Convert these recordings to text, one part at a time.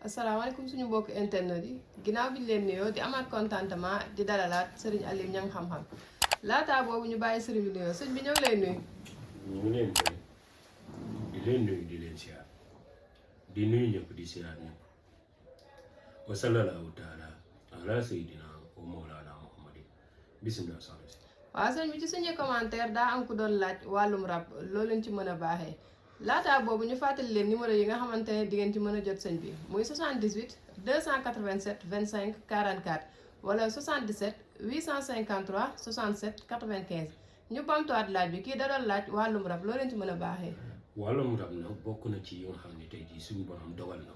asalaamaaleykum suñu mbokk internet yi ginnaaw bi ñu leen nuyoo di amaat contentement di dalalaat Serigne Aliou Niang xam-xam laataa boobu ñu bàyyi Serigne bi nuyoo sëñ bi ñoo ngi lay nuyu. ñu ngi leen fay di leen nuyu di leen siyaar di nuyu ñëpp di siyaar ñëpp wa sallallahu taala ala sayyidina wa mawlana muhammadin bismillah soxna si. waaw sëñ bi ci suñu commentaire daa am ku doon laaj wàllum rab loo leen ci mën a baaxee laataa boobu ñu fàttali leen numéro yi nga xamante ne di ngeen ci mën a jot sëñ bi muy 78 287 25 44 wala 77 853 67 95 ñu bamtuwaat laaj bi kii da doon laaj wàllum rab loo leen ci mën a baaxee. wàllum rab nag bokk na ci yi nga xam ne tey jii suñu borom dogal na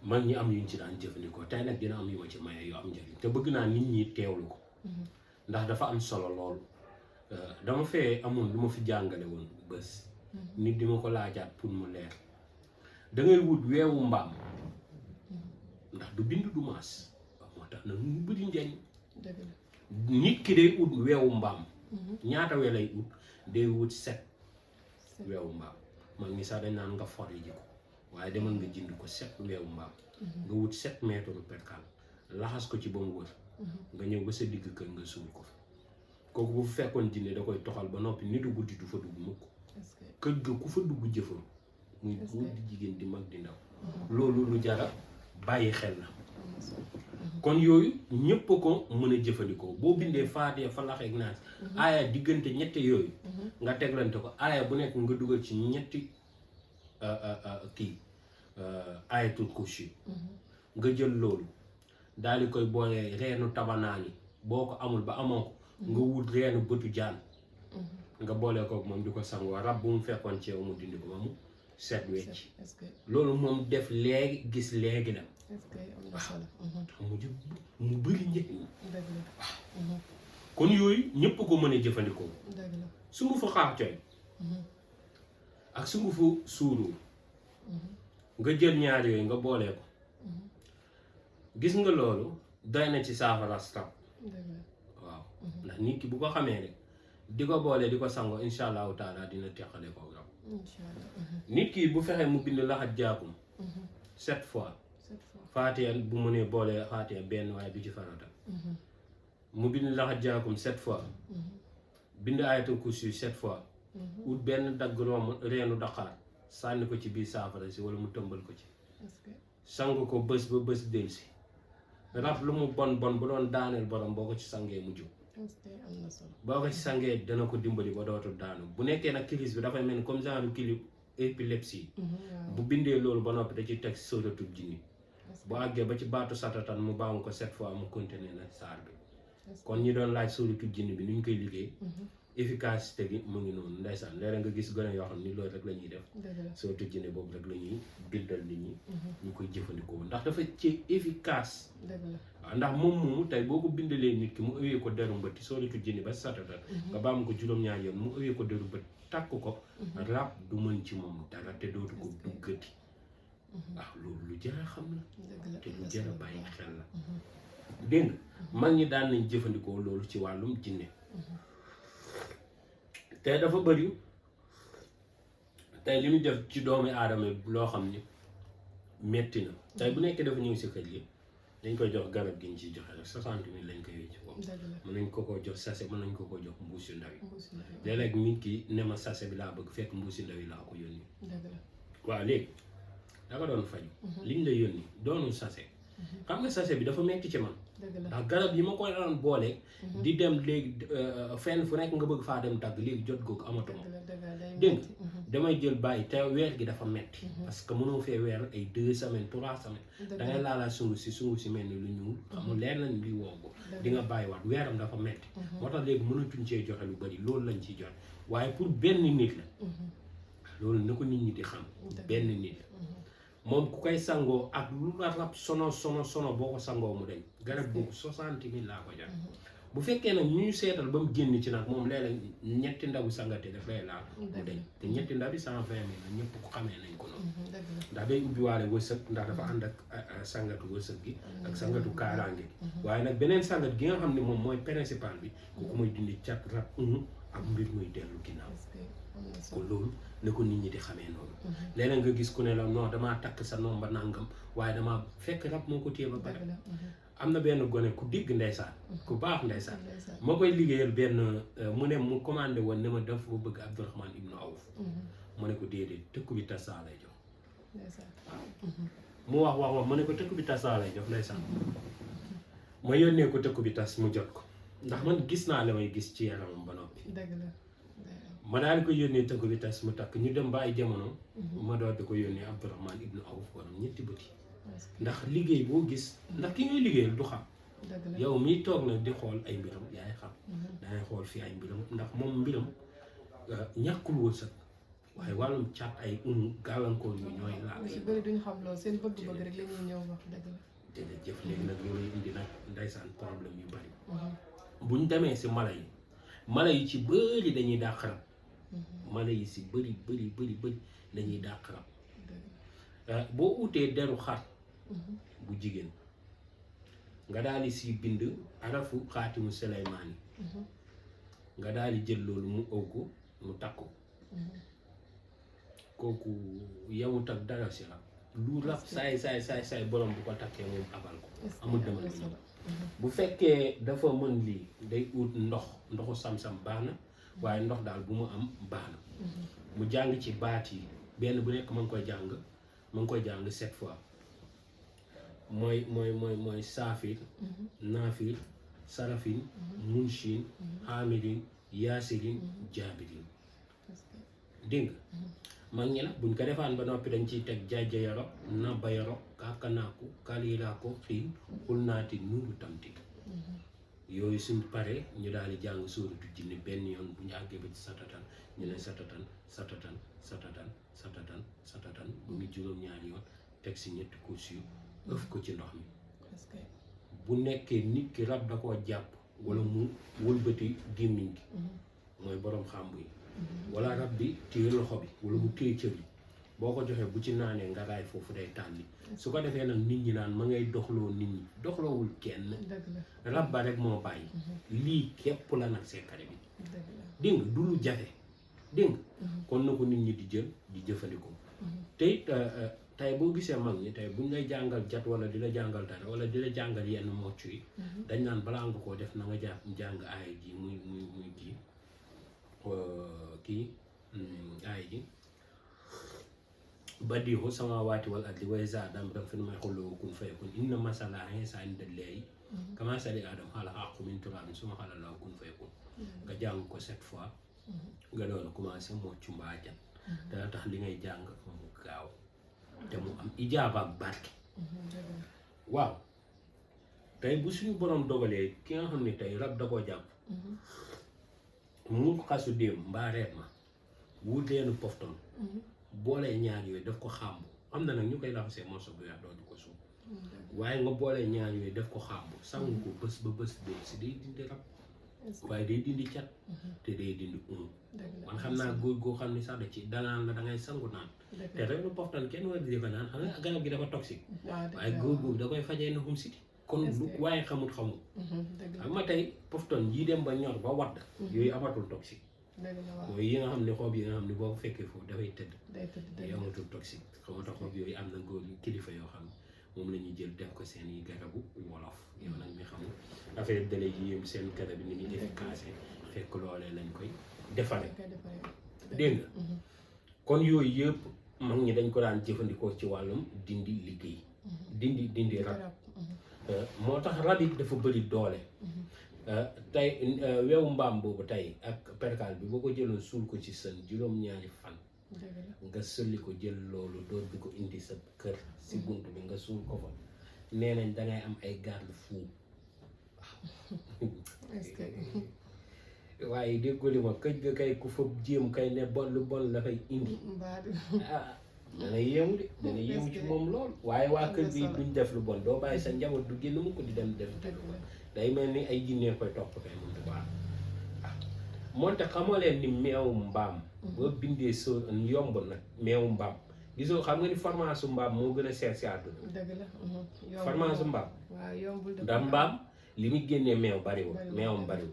mag ñi am yuñ ci daan jëfandikoo tey nag dina am yu ma ci maye yu am njëriñ te bëgg naa nit ñi teewlu ko ndax dafa am solo lool dama fee amoon lu ma fi jàngale woon bés nit di ma ko laajaat pour mu leer da ngay wut weewu mbaam ndax du bind du maas waaw moo tax nag mu bëri njariñ nit ki day ut weewu mbaam ñaata we lay ut day wut set weewu mbaam mag ñi sax dañ naan nga for ji ko waaye demal nga jënd ko set weewu mbaam nga wut 7 mètres percal laxas ko ci ba mu wër nga ñëw ba sa digg kër nga suul ko kooku bu fekkoon jinne da koy toxal ba noppi nitu guddi du fa dugg mukk kër ga ku fa dugg jëfam muy góor di jigéen di mag di ndaw loolu lu jara bàyyi xel la kon yooyu ñépp ko mën a jëfandikoo boo bindee faatee fa laxeeg naas aaya diggante ñetti yooyu nga teglante ko aaya bu nekk nga dugal ci ñetti kii aayatul kursi nga jël loolu daal di koy boolee reenu tabanaani boo ko amul ba amoo ko nga wut reenu bëtu jaan nga boole ko moom di ko sangoo rab bu mu fekkoon ci yow mu dindi ko ba mu set wecc loolu moom def léegi gis léegi la waaw mu bëri njëriñ waaw kon yooyu ñëpp ko mën a jëfandikoo sungufu xaar coy ak sungufu suuruur nga jël ñaar yooyu nga boolee ko gis nga loolu doy na ci saafara rab waaw ndax nit ki bu ko xamee rek di ko boolee di ko sangoo insha allahu taala dina teqale ko rab nit ki bu fexee mu bind laxat jaakum 7 fois faatiya bu mu nee boolee faatiya benn waaye bi ci farata mu bind laxat jaakum 7 fois bind ayatul kursi 7 fois ut benn dagg romb reenu daqaar sànni ko ci biir saafara si wala mu tëmbal ko ci sang ko bés ba bés delsi rab lu mu bon bon bu doon daaneel borom boo ko ci sangee mu jóg boo ko ci sangee dana ko dimbali ba dootul daanu bu nekkee nag crise bi dafay mel ni comme genre kili épilepsie bu bindee loolu ba noppi da ci teg sóoratul jinni bu àggee ba ci baatu satatan mu baamu ko 7 fois mu continuer na saar bi kon ñi doon laaj sóoratul jinni bi nu ñu koy liggéey efficacité gi mu ngi noonu ndeysaan léeg-léeg nga gis gone yoo xam ni loolu rek la ñuy def sóoratul jinni boobu rek la ñuy bindal nit ñi ñu koy jëfandikoo ndax dafa ci efficace waaw ndax moom moomu tey boo ko bindalee nit ki mu ëwee ko deru mbët sóoratul jinni ba satatan nga baamu ko juróom-ñaar yoon mu ëwee ko deru mbët takk ko rab du mën ci moom dara te dootu ko duggati waaw loolu lu jar a xam la te lu jar a bàyyi xel la dégg nga mag ñi daan nañ jëfandikoo loolu ci wàllum jinne te dafa bëri tey li ñu def ci doomi aadama loo xam ni metti na tey bu nekkee dafa ñëw si kër gi dañ koy jox garab gi ñu ciy joxe rek 60 000 lañ koy wécc ko mën nañ ko koo jox sachet mën nañ ko koo jox mbuus yu ndaw yi léeg-léeg nit ki ne ma sachet bi laa bëgg fekk mbuus yu ndaw yi laa ko yónni waaw léegi da nga doon faju liñ la yónni doonul sachet xam nga sachet bi dafa metti ci man ndax garab yi ma koy daan boole di dem léegi fenn fu nekk nga bëgg faa dem dagg léegi jot googu amatuma dégg damay jël bàyyi te weer gi dafa metti parce que mënoo fee weer ay 2 semaines 3 semaines da ngay laalaa sungu si mel ni lu ñuul xamul leer nañ li woogu di nga bàyyiwaat weeram dafa metti moo tax léegi mënatuñ cee joxe lu bari loolu lañ ciy joxe waaye pour benn nit la loolu na ko nit ñi di xam benn nit la moom ku koy sangoo ak lu la rab sono boo ko sangoo mu dañ garab boobu 60 000 laa ko jar bu fekkee nag ñu seetal ba mu génn ci nag moom léeg-léeg ñetti ndabu sangate daf lay laal mu dañ te ñetti ndabi 120 000 la ñëpp ko xamee nañ ko noonu ndax day ubbi waale wërsëg ndax dafa ànd ak sangatu wërsëg gi ak sangatu kaaraange gi waaye nag beneen sangat gi nga xam ne moom mooy principal bi kooku mooy dindi cat rab ak mbir muy dellu ginnaaw est-ce que am na ko solo. loolu ne ko nit ñi di xamee noonu léeg-léeg nga gis ku ne la non damaa takk sa nomba nangam waaye damaa fekk rab moo ko téye ba pare dëgg la. am na benn gone ku digg ndeysaan ku baax ndeysaan ndeysaan. moo koy liggéeyal benn mu ne mu commandé woon ne ma dafa ko bëgg Abdourahmane ibnu Awf mu ne ko déedéet tëkku bi tas saa lay jox ndeysaan. mu wax mu ne ko tëkku bi tas saa lay jox ndeysaan ma yónnee ko tëkku bi tas mu jot ko ndax man gis naa la may gis ci yaramam ba noppi dëgg la. ma daal di ko yónnee tëkku bi tas mu takk ñu dem ba ay jamono ma doon di ko yónnee Abdourahmane ibnu Awf borom ñetti bëti ndax liggéey boo gis ndax ki ngay liggéeyal du xam dëgg la. yow miy toog nag di xool ay mbiram yaay xam dangay xool fi ay mbiram ndax moom mbiram ñàkkul wërsëg waaye wàllum cat ay gàllankoor yu ñooy laal ñu si bëri duñ xam loolu seen bëgg-bëgg rek la ñuy ñëw wax dëgg la. jërëjëf léegi nag loolu indi nag ndeysaan problème yu bari buñ demee si mala yi ci bëri dañuy dàq rab mala yi si bëri dañuy dàq rab boo utee deru xar bu jigéen nga daal di si bind arafu xaatimu Suleymaan yi nga daal di jël loolu mu ëw ko mu takku kooku yawut ak dara si rab lu rab saay borom bu ko takkee moom abal ko amul demal bu fekkee dafa mën lii day ut ndoxu sam-sam baax na waaye ndox daal bu mu am baax na mu jàng ci baat yi benn bu nekk ma ngi koy jàng 7 fois mooy saafir naafir sarafin munshin hamidin yaasirin jaabirin dégg nga mag ñi nag buñ ko defaan ba noppi dañ ciy teg jajja yaro nabba yaro kakanaaku kaliiraako xiin xul naati nuuru tamti yooyu suñ paree ñu daal di jàng sóoratu jinne benn yoon bu ñu àggee ba ci satatan ñu ne satatan bu ngi juróom-ñaari yoon teg si ñetti course yu ëf ko ci ndox mi bu nekkee nit ki rab da koo jàpp wala mu wëlbati gémmiñ gi mooy borom xàmb yi wala rab bi téye loxo bi wala mu téye cër yi boo ko joxee bu ci naanee nga raay foofu day tànni su ko defee nag nit ñi naan ma ngay doxloo nit ñi doxloowul kenn rab ba rek moo bàyyi lii képp la nag sekkare bi dégg nga du lu jafe dégg nga kon na ko nit ñi di jël di jëfandikoo tey tey boo gisee mag ñi tey buñ lay jàngal jat wala di la jàngal dara wala di la jàngal yenn mocc yi dañ naan balaa nga koo def na nga jàng aaya ji muy kii aaya ji badiihu samaawaati wal ardi wa izaa amran falammaa yaqul lahu kun fayakun inna masala Iisaa inda Llaahi kamasali Aadama xalaqahu min turaabin summa qaala lahu kun fayakun nga jàng ko 7 fois nga doon a commencé mocc mbaa jat dana tax li ngay jàng mu gaaw te mu am ijaaba ak barke waaw tey bu suñu borom dogalee ki nga xam ne tey rab da koo jàpp mu xasu déem mbaa reet ma wut leenu pofton boolee ñaar yooyu daf ko xàmb am na nag ñu koy laxasee morso bu weex doo di ko suuf waaye nga boolee ñaar yooyu daf ko xàmb sangu ko bés ba bés dee si day dindi rab waaye day dindi cat te day dindi man xam naa góor goo xam ne sax da ci danaan la da ngay sangu naan te rek lu poftan kenn war di ko naan xam nga garab gi dafa toxique waaye góor googu da koy fajee ndoxum siti kon lu waaye xamul xam nga tey poftan yii dem ba ñor ba wadd yooyu amatul toxique mooy yi nga xam ne xob yi nga xam ne boo ko fekkee foofu dafay tëdd yooyu amatul toxique xamata xob yooyu am na góor kilifa yoo xam ne moom la ñuy jël def ko seen i garabu wolof yow nag mi xamul affaire dale yi yëm seen garab yi ni muy efficace fekk loolee lañ koy defare dégg nga kon yooyu yëpp mag ñi dañ ko daan jëfandikoo ci wàllum dindi liggéey dindi rab moo tax rab it dafa bëri doole tey weewu mbaam boobu tey ak perkaal bi boo ko jëloon suul ko ci sën juróom-ñaari fan nga sëlli ko jël loolu door bi ko indi sa kër si bunt bi nga suul ko fa nee nañ dangay am ay garde fou waaye déggoo li ma këj ga kay ku fa jéem kay ne bon lu bon la fay indi dana yéemu de dana yéemu ci moom lool waaye waa kër bi duñ def lu bon doo bàyyi sa njaboot du génn mu ko di dem def day mel ni ay jinnee koy topp kay moom du baax moonte xamoo leen ni meewu mbaam boo bindee so yomb nag meewu mbaam gisoo xam nga ni formation mbaam moo gën a seer si àdduna dëgg la formation mbaam waaw yombul ndax mbaam li muy génnee meew bariwul meewam bariwul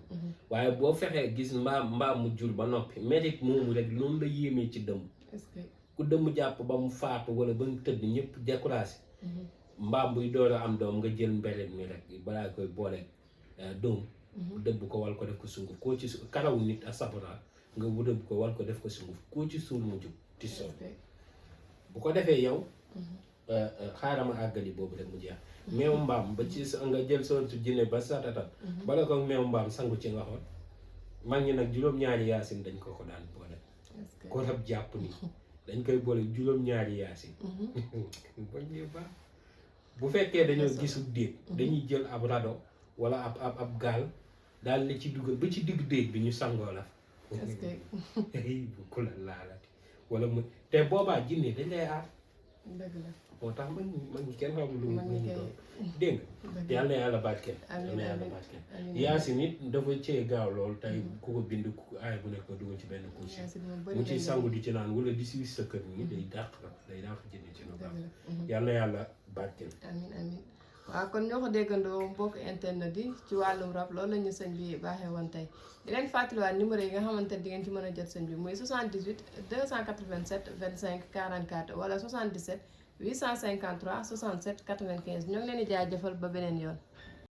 waaye boo fexee gis mbaam mu jur ba noppi métit moomu rek noonu la yéemee ci dëmm ku dëmm jàpp ba mu faatu wala ba mu tëdd ñëpp découragé mbaam buy door a am doom nga jël mberet mi rek balaa koy boole doom dëbb ko wal ko def ko sunguf koo ci karaw nit a sabara nga dëbb ko wal ko def ko sunguf koo ci suul mu jub ti sol bu ko defee yow xaaral ma àggali boobu rek mu jeex meew mbaam ba ci nga jël sootu jinne ba satatal bala ko meew mbaam sangu ci nga xool mag ñi nag juróom-ñaari yaasin dañ ko daan boole ko rab jàpp ni dañ koy boole juróom-ñaari yaasin ba ñëw baax bu fekkee dañoo gisul déeg dañuy jël ab rado wala ab gaal daal la ci dugal ba ci digg déeg bi ñu sangoo la bu ku la laalati wala mu te boobaa jinne dañ lay aar dëgg la moo tax mag ñi kenn xamul lu mu doon dégg nga yàlla na yàlla barkeel yàlla na yàlla barkeel yaasin it dafa cee gaaw lool tey ku ko bind ku aay bu nekk dugal ci benn couche mu ci sangu di ci naan wala di si wis sa kër nii day dàq jinne ci no baax yàlla na yàlla barkeel amiin waaw kon ñoo ko déggandoo mbokk internet yi ci wàllum rab loolu la ñu sëñ bi baaxee woon tey di leen fàttaliwaat numéro yi nga xamante ne di ngeen ci mën a jot sëñ bi muy 78 287 25 44 wala 77 853 67 95 ñoo ngi leen di jaajëfal ba beneen yoon.